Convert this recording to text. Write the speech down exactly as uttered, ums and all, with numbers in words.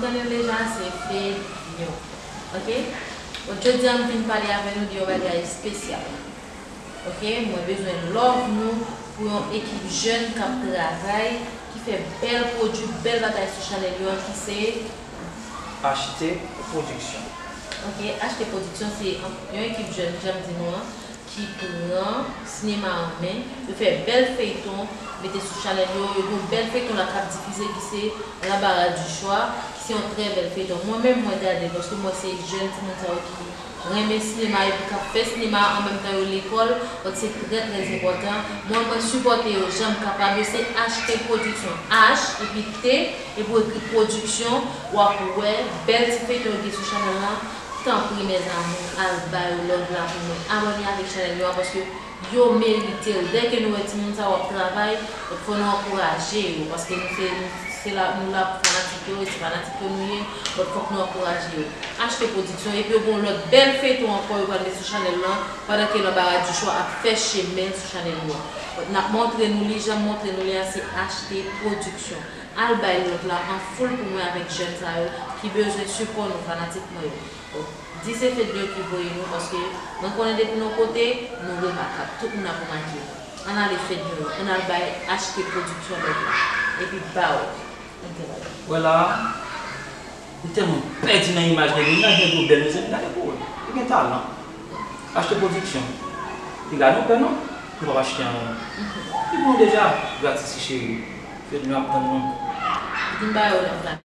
Konnen deja se Fedyon. Ok? Bon, jodi a m vin pale avè nou de yon bagay espesyal. Ok? Mwen bezwen love nou pou yon ekip jèn k ap travay, ki fè bèl pwodui, bèl bagay sou chanèl yo an, ki se Achte Pwodiksyon. Ok, Achte Pwodiksyon se yon ekip jèn, jan m di nou an, ki pran sinema an men. Yo fè bèl feyton, mete sou chanèl yo. Yo gen yon bèl feyton la k ap difize ki se L'embarras du choix, ki se yon trè bèl feyton. Mwen menm, mwen gade l, paske mwen se jèn timoun sa yo ki renmen sinema epi k ap fè sinema an menm tan yo lekòl. Donk, se trè, trè enpòtan. Mwen, mwen sipòte yo jan m kapab. Yo se Achte Pwodiksyon. H, epi T, epi w ekri Pwodiksyon. W ap wè bèl ti feyton yo gen sou chanèl lan. Tanpri, mes amours, al ba yo love la pou mwen. Abòne avèk chanèl yo a, paske yo merite l. Dèke nou wè timoun sa yo ap travay, fò nou ankouraje yo, paske nou se, nou se la, nou la pou fanatik yo, e se fanatik yo nou ye, donk fòk nou ankouraje yo. Achte Pwodiksyon, epi yo gen yon lòt bèl feyton ankò yo pral met sou chanèl lan, pandan ke L'embarras du choix ap fè chemen sou chanèl nou an. Donk, n ap montre nou li, jan m montre nou li a, se Achte Pwodiksyon. Al bay love la an foul pou mwen avèk jèn sa yo ki bezwen sipò nou, fanatik mwen yo. Di se Fedyon ki voye nou, paske mwen konnen depi nou kote, nou remakab. Tout moun ap remake nou. Ann ale Fedyon, ann al bay Achte Pwodiksyon love la. Epi ba w. Ann travay. Wè la, li tèlman pèdi nan imaj nèg yo, imaj nèg yo bèl, mezanmi, gade pou wè. Li gen talan. Achte Pwodiksyon. Piga nou pè non, nou p ap achte anyen. Li bon deja, gratis wi cheri. Fedyon ap tann nou. Vin ba yo love la.